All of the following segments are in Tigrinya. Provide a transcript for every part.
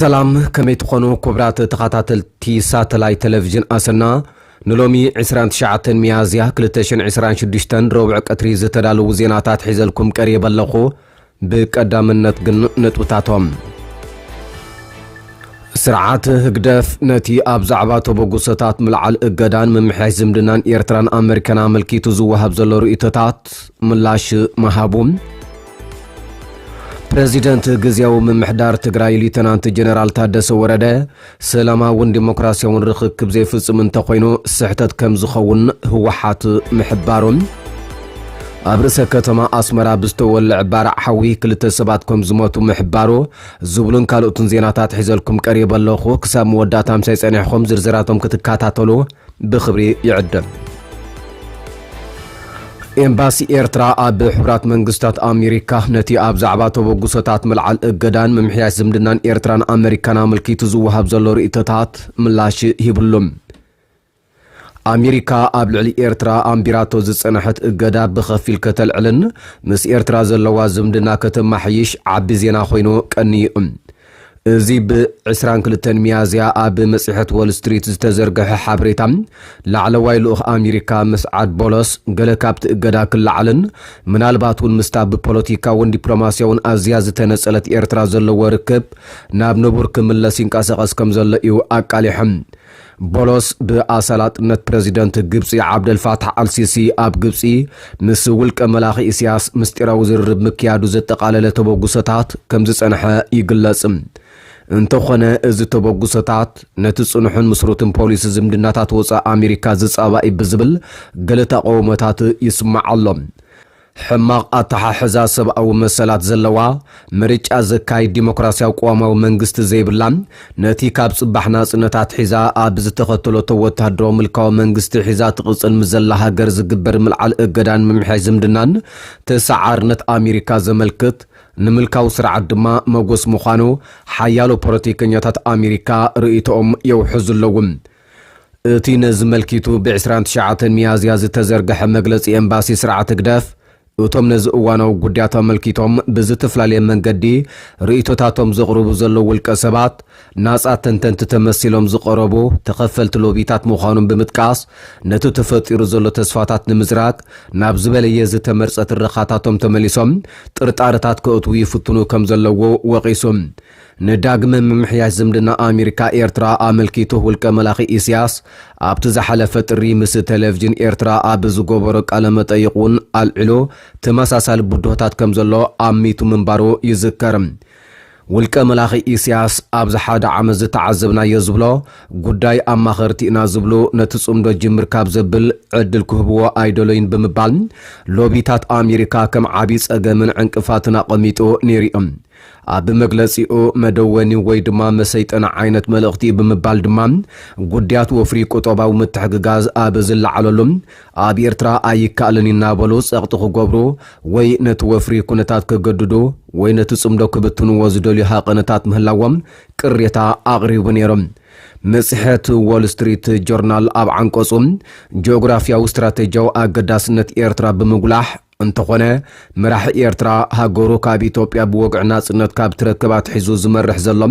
ሰላም፣ ከመይ ትኾኑ ክቡራት ተኸታተልቲ ሳተላይት ቴሌቪዥን ኣሰና? ንሎሚ ዕስራን ትሽዓተን ሚያዝያ ክልተ ሽሕን ዕስራን ሽዱሽተን ረቡዕ ቀትሪ ዝተዳለዉ ዜናታት ሒዘልኩም ቀሪበ ኣለኹ። ብቀዳምነት ግን ነጥብታቶም። ስርዓት ህግደፍ ነቲ ኣብ ዛዕባ ተበግሶታት ምልዓል እገዳን ምምሕያሽ ዝምድናን ኤርትራን ኣመሪካን ኣመልኪቱ ዝወሃብ ዘሎ ርእይቶታት ምላሽ ምሃቡ። ፕረዚደንት ግዝያዊ ምምሕዳር ትግራይ ሊተናንት ጀነራል ታደሰ ወረደ፣ ሰላማውን ዲሞክራሲያውን ርኽክብ ዘይፍጽም እንተኾይኑ ስሕተት ከም ዝኸውን ህወሓት ምሕባሩ። ኣብ ርእሰ ከተማ ኣስመራ ብዝተወልዐ ባርዕ ሓዊ ክልተ ሰባት ከም ዝሞቱ ምሕባሩ ዝብሉን ካልኦትን ዜናታት ሒዘልኩም ቀሪበ ኣለኹ። ክሳብ መወዳእታ ምሳይ ጸኒሕኹም ዝርዝራቶም ክትከታተሉ ብኽብሪ ይዕድም። ኤምባሲ ኤርትራ ኣብ ሕቡራት መንግስታት ኣሜሪካ ነቲ ኣብ ዛዕባ ተበግሶታት ምልዓል እገዳን ምምሕያሽ ዝምድናን ኤርትራን ኣመሪካን ኣመልኪቱ ዝወሃብ ዘሎ ርእይቶታት ምላሽ ሂብሉ። ኣሜሪካ ኣብ ልዕሊ ኤርትራ ኣንቢራቶ ዝጸንሐት እገዳ ብኸፊል ከተልዕልን ምስ ኤርትራ ዘለዋ ዝምድና ከተማሕይሽ ዓቢ ዜና ኮይኑ ቀንዩ። እዚ ብ ዕስራን ክልተን ሚያዝያ ኣብ መጽሔት ዎል ስትሪት ዝተዘርግሐ ሓበሬታ፣ ላዕለዋይ ልኡኽ ኣሜሪካ ምስዓድ ቦሎስ፣ ገለ ካብቲ እገዳ ክለዓልን ምናልባት እውን ምስታ ብፖለቲካውን ዲፕሎማስያውን ኣዝያ ዝተነጸለት ኤርትራ ዘለዎ ርክብ ናብ ንቡር ክምለስ ይንቀሳቐስ ከም ዘሎ እዩ ኣቃሊሑ። ቦሎስ ብኣሳላጥነት ፕረዚደንት ግብጺ ዓብደልፋታሕ ኣልሲሲ ኣብ ግብጺ ምስ ውልቀ መላኺ ኢሳያስ ምስጢራዊ ዝርርብ ምክያዱ ዘጠቓለለ ተበግሶታት ከም ዝጸንሐ ይግለጽ። እንተኾነ፣ እዚ ተበግሶታት ነቲ ጽኑሕን ምስሩትን ፖሊሲ ዝምድናታት ወጻኢ ኣሜሪካ ዝጻባእ እዩ ብዝብል ገለ ተቓውሞታት ይስማዕ ኣሎ። ሕማቕ ኣተሓሕዛ ሰብኣዊ መሰላት ዘለዋ፣ ምርጫ ዘካይድ ዲሞክራሲያዊ ቅዋማዊ መንግስቲ ዘይብላ፣ ነቲ ካብ ጽባሕ ናጽነት ኣትሒዛ ኣብ ዝተኸተለቶ ወተሃደራዊ ምልካዊ መንግስቲ ሒዛ ትቕጽል ምስ ዘላ ሃገር ዝግበር ምልዓል እገዳን ምምሕያሽ ዝምድናን ተሰዓርነት ኣሜሪካ ዘመልክት፣ ንምልካዊ ስርዓት ድማ መጎስ ምዃኑ ሓያሎ ፖለቲከኛታት ኣሜሪካ ርእይቶኦም የውሕዙ ኣለዉ። እቲ ነዚ መልኪቱ ብ ዕስራን ትሽዓተን ሚያዝያ ዝተዘርግሐ መግለጺ ኤምባሲ ስርዓት ህግደፍ፣ እቶም ነዚ እዋናዊ ጉዳያት ኣመልኪቶም ብዝተፈላለየ መንገዲ ርእይቶታቶም ዘቕርቡ ዘለዉ ውልቀ ሰባት፣ ናጻ ተንተንቲ ተመሲሎም ዝቐረቡ ተኸፈልቲ ሎቢታት ምዃኖም ብምጥቃስ፣ ነቲ ተፈጢሩ ዘሎ ተስፋታት ንምዝራግ ናብ ዝበለየ ዝተመርጸ ትረኻታቶም ተመሊሶም ጥርጣረታት ከእትዉ ይፍትኑ ከም ዘለዉ ወቒሱ። ንዳግመ ምምሕያሽ ዝምድና ኣሜሪካ ኤርትራ ኣመልኪቱ ውልቀ መላኺ ኢሳያስ ኣብቲ ዝሓለፈ ጥሪ ምስ ቴሌቪዥን ኤርትራ ኣብ ዝገበሮ ቃለ መጠይቕ እውን ኣልዒሉ ተመሳሳሊ ብድሆታት ከም ዘሎ ኣሚቱ ምንባሩ ይዝከር። ውልቀ መላኺ ኢሳያስ ኣብዚ ሓደ ዓመት ዝተዓዘብናዮ ዝብሎ ጉዳይ ኣማኸርቲ ኢና ዝብሉ ነቲ ጽምዶ ጅምር ካብ ዘብል ዕድል ክህብዎ ኣይደለዩን ብምባል ሎቢታት ኣሜሪካ ከም ዓቢ ጸገምን ዕንቅፋትን ኣቐሚጡ ነይሩ እዩ። ኣብ መግለጺኡ መደወኒ ወይ ድማ መሰይጠኒ ዓይነት መልእኽቲ እዩ ብምባል ድማ ጉዳያት ወፍሪ ቁጠባዊ ምትሕግጋዝ ኣብ ዝለዓለሉ ኣብ ኤርትራ ኣይከኣልን እዩ እናበሉ ጸቕጢ ክገብሩ ወይ ነቲ ወፍሪ ኩነታት ክገድዱ ወይ ነቲ ጽምዶ ክብትንዎ ዝደልዩ ሃቐነታት ምህላዎም ቅሬታ ኣቕሪቡ ነይሩ። መጽሔት ዎል ስትሪት ጆርናል ኣብ ዓንቀጹ ጂኦግራፊያዊ ስትራቴጂያዊ ኣገዳስነት ኤርትራ ብምጉላሕ፣ እንተኾነ፣ መራሒ ኤርትራ ሃገሩ ካብ ኢትዮጵያ ብወግዒ ናጽነት ካብ ትረክብ ኣትሒዙ ዝመርሕ ዘሎ፣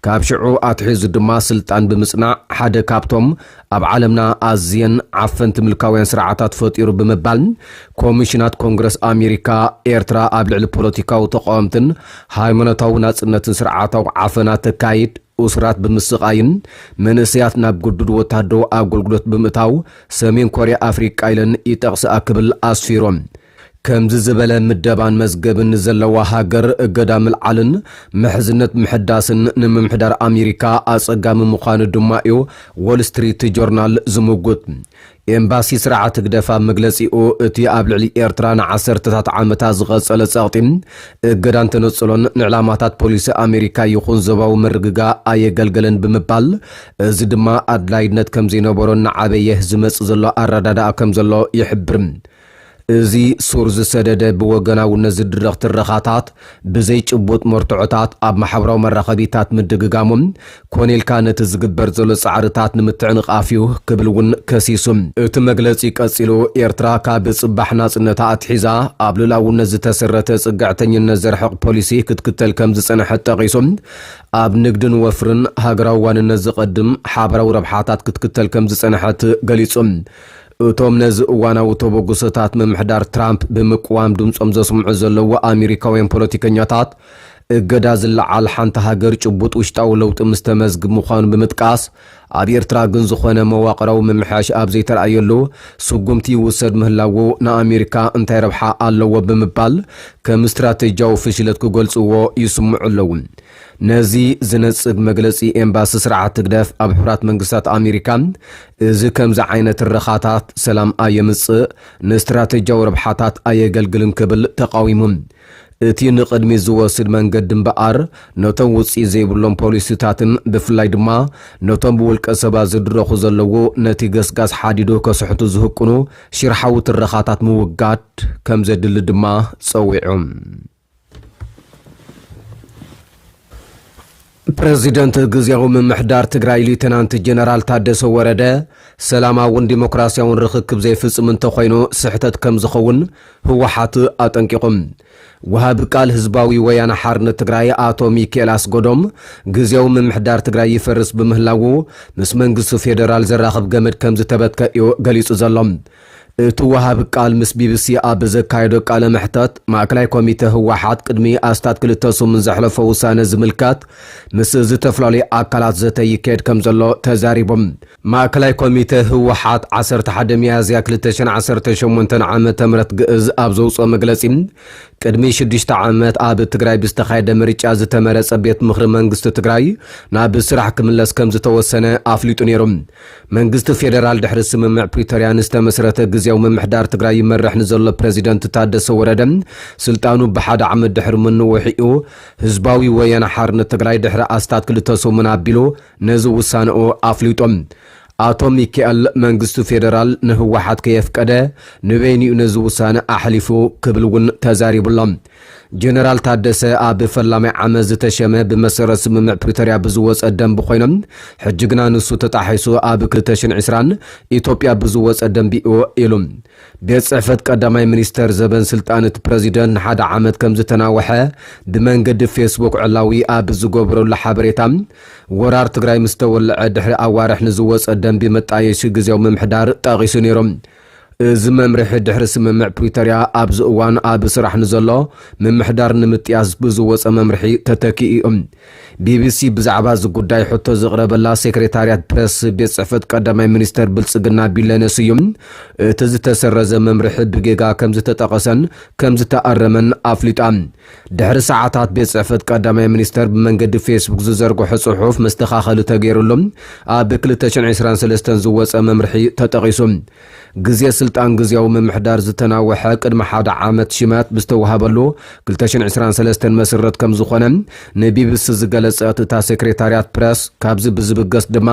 ካብ ሽዑ ኣትሒዙ ድማ ስልጣን ብምጽናዕ ሓደ ካብቶም ኣብ ዓለምና ኣዝየን ዓፈንቲ ምልካውያን ስርዓታት ፈጢሩ ብምባል፣ ኮሚሽናት ኮንግረስ ኣሜሪካ ኤርትራ ኣብ ልዕሊ ፖለቲካዊ ተቃወምትን ሃይማኖታዊ ናጽነትን ስርዓታዊ ዓፈና ተካይድ፣ ኡስራት ብምስቓይን መንእሰያት ናብ ግዱድ ወታደራዊ ኣገልግሎት ብምእታው ሰሜን ኮርያ ኣፍሪቃ ኢለን ይጠቕስኣ ክብል ኣስፊሮም። ከምዚ ዝበለ ምደባን መዝገብን ንዘለዋ ሃገር እገዳ ምልዓልን ምሕዝነት ምሕዳስን ንምምሕዳር ኣሜሪካ ኣጸጋሚ ምዃኑ ድማ እዩ ዎል ስትሪት ጆርናል ዝምጉት። ኤምባሲ ስርዓት ህግደፍ ኣብ መግለጺኡ፣ እቲ ኣብ ልዕሊ ኤርትራ ንዓሰርተታት ዓመታት ዝቐጸለ ጸቕጢ፣ እገዳን ተነጽሎን ንዕላማታት ፖሊሲ ኣሜሪካ ይኹን ዞባዊ ምርግጋእ ኣየገልገለን ብምባል፣ እዚ ድማ ኣድላይነት ከም ዘይነበሮን ንዓበየ ዝመጽእ ዘሎ ኣረዳድኣ ከም ዘሎ ይሕብር። እዚ ሱር ዝሰደደ ብወገናውነት ዝድረኽ ትረኻታት ብዘይጭቡጥ መርትዖታት ኣብ ማሕበራዊ መራኸቢታት ምድግጋሞም ኮነ ኢልካ ነቲ ዝግበር ዘሎ ጻዕርታት ንምትዕንቓፍ እዩ ክብል እውን ከሲሱ። እቲ መግለጺ ቀጺሉ፣ ኤርትራ ካብ ጽባሕ ናጽነታ ኣትሒዛ ኣብ ልኡላውነት ዝተሰረተ ጽግዕተኝነት ዘርሕቕ ፖሊሲ ክትክተል ከም ዝጸንሐት ጠቒሱ፣ ኣብ ንግድን ወፍርን ሃገራዊ ዋንነት ዘቐድም ሓበራዊ ረብሓታት ክትክተል ከም ዝጸንሐት ገሊጹ። እቶም ነዚ እዋናዊ ተበግሶታት ምምሕዳር ትራምፕ ብምቅዋም ድምጾም ዘስምዑ ዘለዉ ኣሜሪካውያን ፖለቲከኛታት፣ እገዳ ዝለዓል ሓንቲ ሃገር ጭቡጥ ውሽጣዊ ለውጢ ምስ ተመዝግብ ምዃኑ ብምጥቃስ፣ ኣብ ኤርትራ ግን ዝኾነ መዋቕራዊ ምምሕያሽ ኣብ ዘይተረኣየሉ ስጉምቲ ይውሰድ ምህላዉ ንኣሜሪካ እንታይ ረብሓ ኣለዎ ብምባል ከም ስትራተጂያዊ ፍሽለት ክገልጽዎ ይስምዑ ኣለዉ። ነዚ ዝነጽግ መግለጺ ኤምባሲ ስርዓት ህግደፍ ኣብ ሕቡራት መንግስታት ኣሜሪካ፣ እዚ ከምዚ ዓይነት ትረኻታት ሰላም ኣየምጽእ፣ ንስትራተጂያዊ ረብሓታት ኣየገልግልን ክብል ተቓዊሙ። እቲ ንቕድሚት ዝወስድ መንገዲ እምበኣር፣ ነቶም ውጽኢት ዘይብሎም ፖሊሲታትን ብፍላይ ድማ ነቶም ብውልቀ ሰባት ዝድረኹ ዘለዉ ነቲ ገስጋስ ሓዲዱ ከስሕቱ ዝህቅኑ ሽርሓዊ ትረኻታት ምውጋድ ከም ዘድሊ ድማ ጸዊዑ። ፕረዚደንት ግዝያዊ ምምሕዳር ትግራይ ሌተናንት ጀነራል ታደሰ ወረደ፣ ሰላማውን ዲሞክራሲያውን ርኽክብ ዘይፍጽም እንተኾይኑ ስሕተት ከም ዝኸውን ህወሓት ኣጠንቂቑ። ወሃቢ ቃል ህዝባዊ ወያነ ሓርነት ትግራይ ኣቶ ሚካኤል ኣስገዶም፣ ግዝያዊ ምምሕዳር ትግራይ ይፈርስ ብምህላዉ ምስ መንግስቲ ፌደራል ዘራኽብ ገመድ ከም ዝተበትከ እዩ ገሊጹ ዘሎ። እቲ ወሃቢ ቃል ምስ ቢቢሲ ኣብ ዘካየዶ ቃለ መሕተት፣ ማእከላይ ኮሚተ ህወሓት ቅድሚ ኣስታት ክልተ ሰሙን ዘሕለፎ ውሳነ ዝምልከት ምስ ዝተፈላለዩ ኣካላት ዘተ ይካየድ ከም ዘሎ ተዛሪቡ። ማእከላይ ኮሚተ ህወሓት ዓሰርተ ሓደ ሚያዝያ ክልተ ሽሕን ዓሰርተ ሸሞንተን ዓመተ ምህረት ግእዝ ኣብ ዘውፅኦ መግለፂ፣ ቅድሚ ሽዱሽተ ዓመት ኣብ ትግራይ ብዝተኻየደ ምርጫ ዝተመረፀ ቤት ምኽሪ መንግስቲ ትግራይ ናብ ስራሕ ክምለስ ከም ዝተወሰነ ኣፍሊጡ ነይሩ። መንግስቲ ፌደራል ድሕሪ ስምምዕ ፕሪቶርያ ንዝተመስረተ ግዝያዊ ምምሕዳር ትግራይ ይመርሕ ንዘሎ ፕረዚደንት ታደሰ ወረደ፣ ስልጣኑ ብሓደ ዓመት ድሕሪ ምንውሒኡ፣ ህዝባዊ ወያነ ሓርነት ትግራይ ድሕሪ ኣስታት ክልተ ሰሙን ኣቢሉ ነዚ ውሳነኡ ኣፍሊጡ። ኣቶ ሚካኤል፣ መንግስቲ ፌደራል ንህወሓት ከየፍቀደ ንበይኑ እዩ ነዚ ውሳነ ኣሕሊፉ ክብል እውን ተዛሪቡ ኣሎ። ጀነራል ታደሰ ኣብ ፈላማይ ዓመት ዝተሸመ ብመሰረት ስምምዕ ፕሪቶርያ ብዝወፀ ደንቢ ኮይኖም፣ ሕጂ ግና ንሱ ተጣሒሱ ኣብ ክልተ ሽሕን ዕስራን ኢትዮጵያ ብዝወፀ ደንቢ እዩ ኢሉ። ቤት ጽሕፈት ቀዳማይ ሚኒስተር ዘበን ስልጣን እቲ ፕረዚደንት ንሓደ ዓመት ከም ዝተናውሐ ብመንገዲ ፌስቡክ ዕላዊ ኣብ ዝገበረሉ ሓበሬታ፣ ወራር ትግራይ ምስ ተወልዐ ድሕሪ ኣዋርሕ ንዝወፀ ደንቢ መጣየሲ ግዜያዊ ምምሕዳር ጠቒሱ ነይሩ። እዚ መምርሒ ድሕሪ ስምምዕ ፕሪቶርያ ኣብዚ እዋን ኣብ ስራሕ ንዘሎ ምምሕዳር ንምጥያስ ብዝወፀ መምርሒ ተተኪኡ እዩ። ቢቢሲ ብዛዕባ እዚ ጉዳይ ሕቶ ዘቕረበላ ሴክሬታርያት ፕረስ ቤት ጽሕፈት ቀዳማይ ሚኒስተር ብልጽግና ቢለነ ስዩም፣ እቲ ዝተሰረዘ መምርሒ ብጌጋ ከም ዝተጠቐሰን ከም ዝተኣረመን ኣፍሊጣ። ድሕሪ ሰዓታት ቤት ጽሕፈት ቀዳማይ ሚኒስተር ብመንገዲ ፌስቡክ ዝዘርግሖ ጽሑፍ መስተኻኸሊ ተገይሩሉ ኣብ ክልተ ሽሕን ዕስራን ሰለስተን ዝወጸ መምርሒ ተጠቒሱ። ግዜ ስልጣን ግዜያዊ ምምሕዳር ዝተናወሐ ቅድሚ ሓደ ዓመት ሽመት ብዝተዋህበሉ ክልተ ሽሕን ዕስራን ሰለስተን መስረት ከም ዝኾነ ንቢቢሲ ዝገለጸት እታ ሴክሬታርያት ፕረስ፣ ካብዚ ብዝብገስ ድማ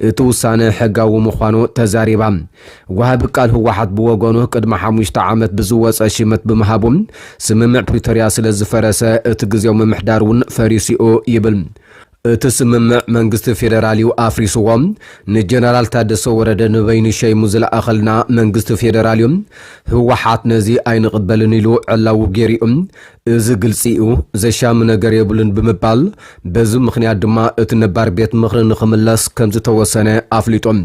እቲ ውሳነ ሕጋዊ ምዃኑ ተዛሪባ። ወሃቢ ቃል ህወሓት ብወገኑ፣ ቅድሚ ሓሙሽተ ዓመት ብዝወጸ ሽመት ብምሃቡ ስምምዕ ፕሪቶርያ ስለ ዝፈረሰ እቲ ግዜያዊ ምምሕዳር እውን ፈሪሱ እዩ ይብል። እቲ ስምምዕ መንግስቲ ፌደራል እዩ ኣፍሪስዎ። ንጀነራል ታደሰ ወረደ ንበይኑ ሸይሙ ዝለኣኸልና መንግስቲ ፌደራል እዩ። ህወሓት ነዚ ኣይንቕበልን ኢሉ ዕላዊ ገይሩ እዩ። እዚ ግልፂ እዩ፣ ዘሻሚ ነገር የብሉን ብምባል፣ በዚ ምኽንያት ድማ እቲ ነባር ቤት ምኽሪ ንኽምለስ ከም ዝተወሰነ ኣፍሊጦም።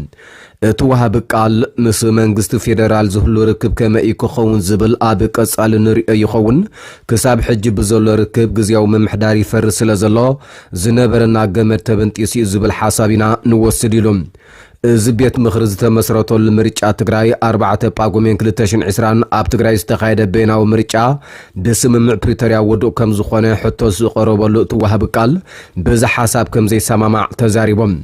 እቲ ወሃቢ ቃል፣ ምስ መንግስቲ ፌደራል ዝህሉ ርክብ ከመይ እዩ ክኸውን ዝብል ኣብ ቀጻሊ ንሪኦ ይኸውን። ክሳብ ሕጂ ብዘሎ ርክብ ግዜያዊ ምምሕዳር ይፈርስ ስለ ዘሎ፣ ዝነበረና ገመድ ተበንጢሱ እዩ ዝብል ሓሳብ ኢና ንወስድ ኢሉ። እዚ ቤት ምኽሪ ዝተመስረተሉ ምርጫ ትግራይ ኣርባዕተ ጳጉሜን ክልተ ሽሕን ዕስራን ኣብ ትግራይ ዝተኻየደ በይናዊ ምርጫ ብስምምዕ ፕሪቶርያ ውዱእ ከም ዝኾነ ሕቶ ዝቐረበሉ እቲ ወሃቢ ቃል፣ በዚ ሓሳብ ከም ዘይሰማማዕ ተዛሪቦም።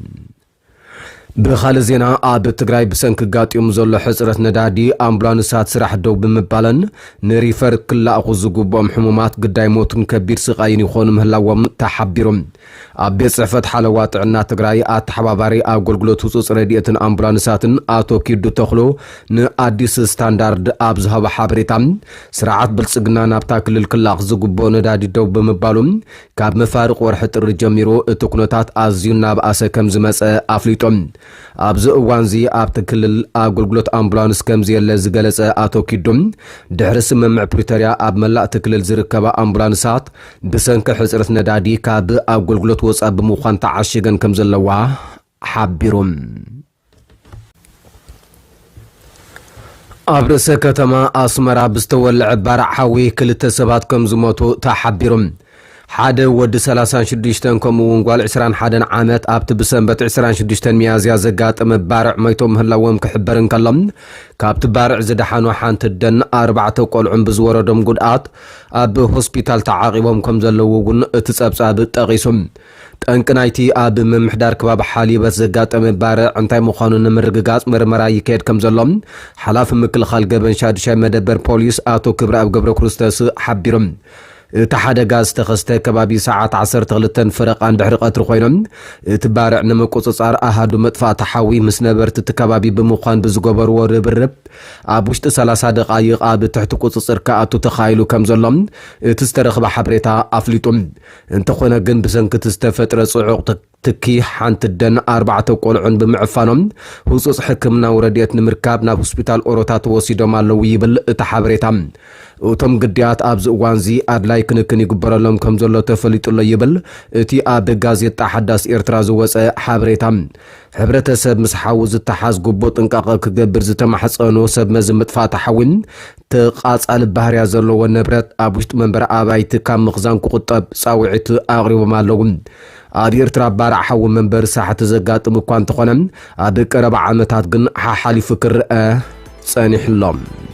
ብኻልእ ዜና፣ ኣብ ትግራይ ብሰንኪ ጋጢሙ ዘሎ ሕፅረት ነዳዲ ኣምቡላንሳት ስራሕ ደው ብምባለን ንሪፈር ክላእኹ ዝግብኦም ሕሙማት ግዳይ ሞትን ከቢድ ስቓይን ይኾኑ ምህላዎም ተሓቢሩ። ኣብ ቤት ጽሕፈት ሓለዋ ጥዕና ትግራይ ኣተሓባባሪ ኣገልግሎት ህጹጽ ረድኤትን ኣምቡላንሳትን ኣቶ ኪዱ ተኽሎ ንኣዲስ ስታንዳርድ ኣብ ዝሃቦ ሓበሬታ፣ ስርዓት ብልጽግና ናብታ ክልል ክላኽ ዝግብኦ ነዳዲ ደው ብምባሉ፣ ካብ መፋርቕ ወርሒ ጥሪ ጀሚሩ እቲ ኩነታት ኣዝዩ እናበኣሰ ከም ዝመጸ ኣፍሊጦም። ኣብዚ እዋንዚ ኣብቲ ክልል ኣገልግሎት ኣምቡላንስ ከም ዘየለ ዝገለጸ ኣቶ ኪዱም፣ ድሕሪ ስምምዕ ፕሪቶርያ ኣብ መላእ እቲ ክልል ዝርከባ ኣምቡላንሳት ብሰንኪ ሕጽረት ነዳዲ ካብ ኣገልግሎት ወጻኢ ብምዃን ተዓሺገን ከም ዘለዋ ሓቢሩ። ኣብ ርእሰ ከተማ ኣስመራ ብዝተወልዐ ባርዕ ሓዊ ክልተ ሰባት ከም ዝሞቱ ተሓቢሩ። ሓደ ወዲ ሰላሳን ሽዱሽተን ከምኡ እውን ጓል ዕስራን ሓደን ዓመት ኣብቲ ብሰንበት ዕስራን ሽዱሽተን ሚያዝያ ዘጋጠመ ባርዕ ሞይቶም ምህላዎም ክሕበር እንከሎ፣ ካብቲ ባርዕ ዝደሓኑ ሓንቲ ኣደን ኣርባዕተ ቆልዑን ብዝወረዶም ጉድኣት ኣብ ሆስፒታል ተዓቒቦም ከም ዘለዉ እውን እቲ ጸብጻብ ጠቒሱ። ጠንቂ ናይቲ ኣብ ምምሕዳር ከባቢ ሓሊበት ዘጋጠመ ባርዕ እንታይ ምዃኑ ንምርግጋጽ መርመራ ይካየድ ከም ዘሎ ሓላፊ ምክልኻል ገበን ሻዱሻይ መደበር ፖሊስ ኣቶ ክብረኣብ ገብረ ክርስቶስ ሓቢሮም። እቲ ሓደጋ ዝተኸስተ ከባቢ ሰዓት ዓሰርተ ክልተን ፈረቓን ድሕሪ ቀትሪ ኮይኖም፣ እቲ ባርዕ ንምቁጽጻር ኣሃዱ መጥፋእቲ ሓዊ ምስ ነበርቲ እቲ ከባቢ ብምዃን ብዝገበርዎ ርብርብ ኣብ ውሽጢ ሰላሳ ደቓይቕ ኣብ ትሕቲ ቁጽጽር ክኣቱ ተኻኢሉ ከም ዘሎ እቲ ዝተረኽበ ሓበሬታ ኣፍሊጡ። እንተኾነ ግን ብሰንኪ እቲ ዝተፈጥረ ጽዑቕ ት-፣ ትኪ ሓንቲ ኣደን ኣርባዕተ ቆልዑን ብምዕፋኖም ህጹጽ ሕክምናዊ ረድኤት ንምርካብ ናብ ሆስፒታል ኦሮታ ተወሲዶም ኣለዉ ይብል እቲ ሓበሬታ። እቶም ግዳያት ኣብዚ እዋንዚ ኣድላይ ክንክን ይግበረሎም ከም ዘሎ ተፈሊጡ ኣሎ ይብል እቲ ኣብ ጋዜጣ ሓዳስ ኤርትራ ዝወጸ ሓበሬታ። ሕብረተሰብ ምስ ሓዊ ዝተሓዝ ግቡእ ጥንቃቐ ክገብር ዝተማሕጸኑ ሰብ መዚ ምጥፋእ ሓዊ ተቓጻሊ ባህርያ ዘለዎ ንብረት ኣብ ውሽጢ መንበሪ ኣባይቲ ካብ ምኽዛን ክቑጠብ ጻውዒት ኣቕሪቦም ኣለዉ። ኣብ ኤርትራ ባርዕ ሓዊ መንበሪ ሳሕቲ ዘጋጥም እኳ እንተኾነ፣ ኣብ ቀረባ ዓመታት ግን ሓሓሊፉ ክረአ ጸኒሑ ኣሎ።